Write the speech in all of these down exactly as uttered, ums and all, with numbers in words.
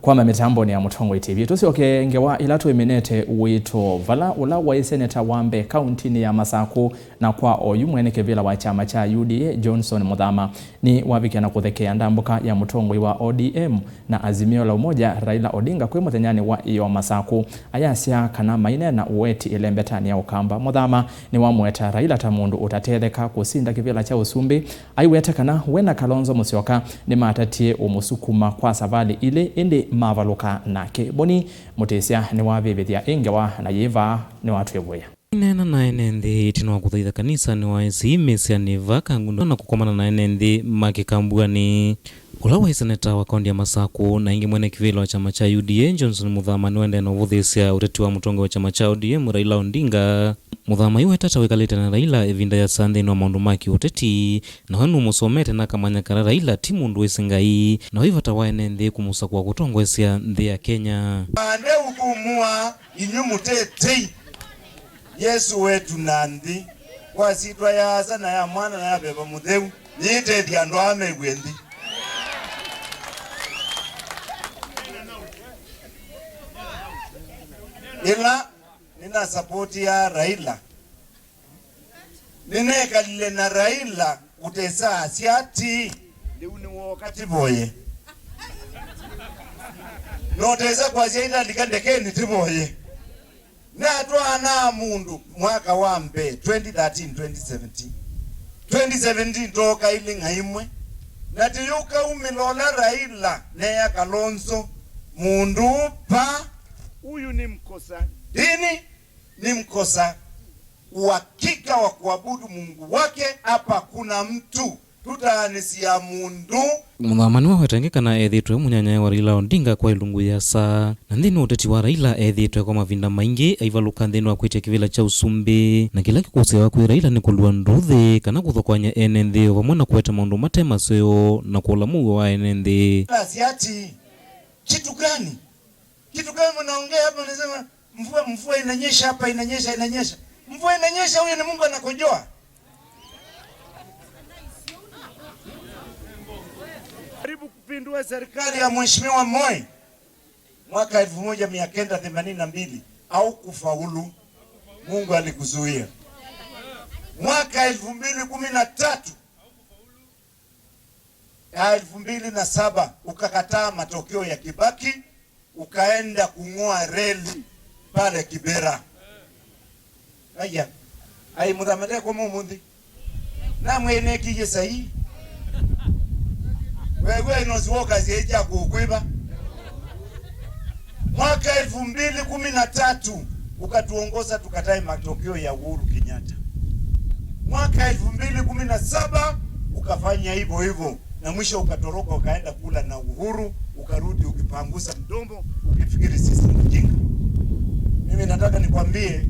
Kwama mĩtambonĩ ya Mũtongoi T V, tũsyoke ngewa ĩla twĩminĩte witũ, vala ũla waĩ seneta wa mbee kauntinĩ ya Masakũ, na kwa oyu mwene kĩvĩla wa kyama kya U D A, Johnson Mũthama, nĩwavikĩa na kũthekea ndambũka ya mũtongoi wa O D M na Azimio la Umoja, Raila Odinga, kwĩ mũthenyanĩ wa ĩyoo Masakũ. Ayasya kana maineena ũeti ĩlembetanĩ ya Ũkamba. Mũthama nĩwamũeta Raila ta mũndũ ũtatetheka kũsinda kĩvĩla kya ũsumbĩ. Aiweta kana we na Kalonzo Musyoka nĩmatatie ũmũsukuma kwa savalĩ ilĩ, ĩndĩ mavalũka nake. Boni Mũtĩsya nĩwavĩvĩthya ĩ ngewa na yĩva nĩwatwĩvũĩa. Aineena na ene nthĩ ĩtina wa kũthaitha kanisanĩ wa A C E mĩsyĩanĩ va Kangundo na kũkomana na ene nthĩ ma Kĩkambuanĩ. Ũla waĩ seneta wa kaunti ya Masakũ na ĩngĩ mwene kĩvĩla wa kyama kya U D A, Johnson Mũthama, nĩwaendee na ũvũthĩĩsya ũteti wa mũtongoi wa kyama kya O D M, Raila Odinga. Mũthama aiweta ta wĩkalĩte na Raila ĩvinda yĩasa nthĩnĩ wa maũndũ ma kĩũteti, na we nũmũsomete na akamanya kana Raila ti mũndũ wĩsĩ Ngai, na vai vata wa ene nthĩ kũmũsakũa kũtongoesya nthĩ ya Kenya. Maande ũkũmũa inyw'ĩ mũtetei Yesũ wetu na nthĩ, kwa syĩtwa ya Asa na ya Mwana na ya Veva Mũtheu, nĩĩtethya andũ aa mew'e nthĩ. Ĩla nĩnasapotia Raila, nĩnekalile na Raila kũtesa asya ati, lĩu nĩwooka tĩvoye. Notesa kwasya italika ndekenĩ tĩvoye. Natwaanaa mũndũ mwaka wa mbee, twenty thirteen, twenty seventeen. Twenty seventeen tooka ilĩ ng'aimwe. Na tĩyũkaumĩla ũla Raila neya Kalonzo, mũndũ pa, huyu ni mkosa dini, ni mkosa uhakika wa kuabudu Mungu wake, hapa kuna mtu tũtaanĩsya mũndũ. Mũthama nĩwaweta ĩngĩ kana ethĩĩtwe mũnyanyae wa Raila Odinga kwa ĩlungu yĩasa. Na nthĩnĩ wa ũteti wa Raila, ethĩĩtwe kwa mavinda maingĩ aivalũka nthĩnĩ wa kwĩtya kĩvĩla kya ũsumbĩ, na kĩla kĩkũsĩawa kwĩ Raila nĩ kũlua nduthĩ kana kũthokoany'a ene nthĩ o vamwe na kũete maũndũ mate maseo na kũla mũuo wa ene nthĩ. Basi ati, kitu gani? Kitu gani mnaongea hapa? Nasema mvua, mvua inanyesha hapa, inanyesha, inanyesha. Mvua inanyesha, huyo ni Mungu anakojoa. Karibu kupindua serikali ya Mheshimiwa Moi mwaka elfu moja mia kenda themanini na mbili, au kufaulu. Mungu alikuzuia. Mwaka elfu mbili kumi na tatu, ya elfu mbili na saba, ukakataa matokeo ya Kibaki, ukaenda kung'oa reli pale Kibera. Aya, ai, mũthamete kwa mũmũnthĩ. Na mwene kiye sahi. Wewe inosi woka sieja kukwĩva. Mwaka elfu mbili kumi na tatu ukatuongoza tukatae matokeo ya Uhuru Kenyatta. Mwaka elfu mbili kumi na saba ukafanya hivyo hivyo, na mwisho ukatoroka ukaenda kula na Uhuru, ukarudi ukipangusa mdomo ukifikiri sisi ni wajinga. Mimi nataka nikwambie,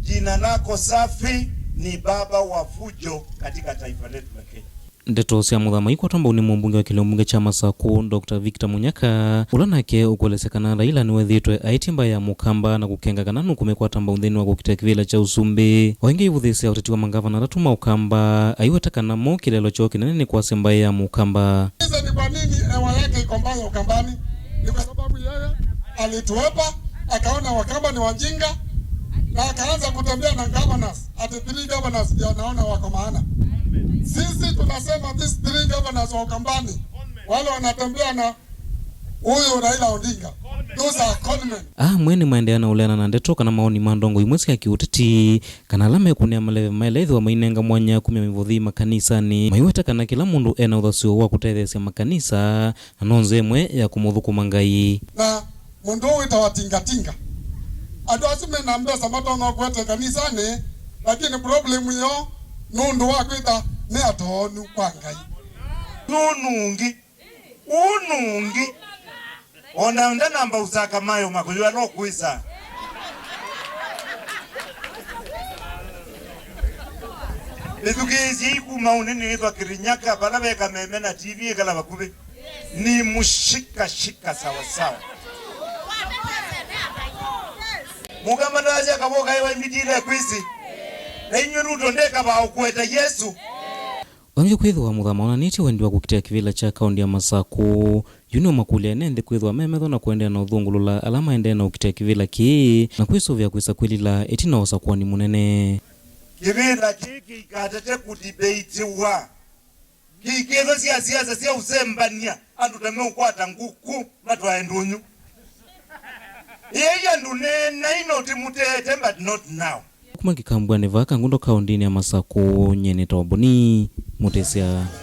jina lako safi ni baba wa fujo katika taifa letu la Kenya. Ndeto sya Mũthama ikwatwa mbau nĩ mũmbunge wa kĩlio mbunge kya Masakũ, Doctor Victor Munyaka, ũla nake ũkũelesya kana Raila nĩwethĩĩtwe aĩtye mbaĩ ya Mũkamba na kũkenga kana nũkũmĩkwata mbau nthĩnĩ wa kũkitĩa kĩvĩla kya ũsumbĩ. O ĩngĩ aivũthĩĩsya ũteti wa mangavana atatũ ma Ũkamba, aiweta kana mo kĩlelo kyoo kĩnene nĩ kwasya mbaĩ ya Mũkamba. Sasa ni kwa nini hewa yake iko mbaya Ukambani? Ni kwa sababu yeye alituopa, akaona Wakamba ni wajinga, na akaanza kutembea na governors. Ati three governors ndio anaona wako maana. Sisi tunasema these three governors wa Ukambani, wale wanatembea na huyu Raila Odinga, those are conmen. Aa amwe nĩmaendeea na ũleana na ndeto kana maoni ma ndongo imwe sya kĩũteti, kana ala mekũnĩa maleve maĩle ĩthĩwa mainenga mwanya kumya mĩvothi makanisanĩ, maiweta kana kĩla mũndũ ena ũthasyo wa kũtetheesya makanisa, na no nzĩa ĩmwe ya kũmũthũkũma Ngai. Na mũndũ ũũ wĩtawa tingatinga. Andũ asu mena mbesa matonya kũete kanisanĩ, lakini problem yoo nũndũ wa kwĩtha nĩ atoonu kwa Ngai. Nũnũngĩ, ũnũngĩ, ona ndanamba ũsaka mayo makũyũ ala ũkwĩsa. Ĩthukĩĩsyei kuma ũnene ĩthwa Kĩrĩnyaka, vala ve kameme na T V ĩkala vakuvĩ. Ni mshika shika sawa sawa. Mũkamba ndasya kavoka ĩwa imitile kwisi. Na inywe Ruto ndekavaa ũkũeta Yesu. Vangĩ kwĩthĩwa Muthama onanĩtye wendi wa kũkitĩa kĩvĩla kya kaũnti ya Masakũ, yu nĩũmakũlya ene nthĩ kwĩthĩwa me metho na kũendeea na ũthũngũlũla ala maendee na ũkitĩa kĩvĩla kĩĩ na kwĩsũvĩa kwĩsa kwĩlila ĩtina wa ũsakũani mũnene. Kĩvĩla kĩĩ kĩikatete kũdibeitiwa. Kĩikĩthwa sya siasa sya ũsembany'a, andũ ta meũkwata ngũkũ matwae ndũnyũ. Ĩĩ andũ neenai no tĩmũteete, but not now. Kuma kĩkambwanĩ vaa Kangundo kaũndĩnĩ ya Masakũ, nyie nĩtawa Boni Mũtĩsya.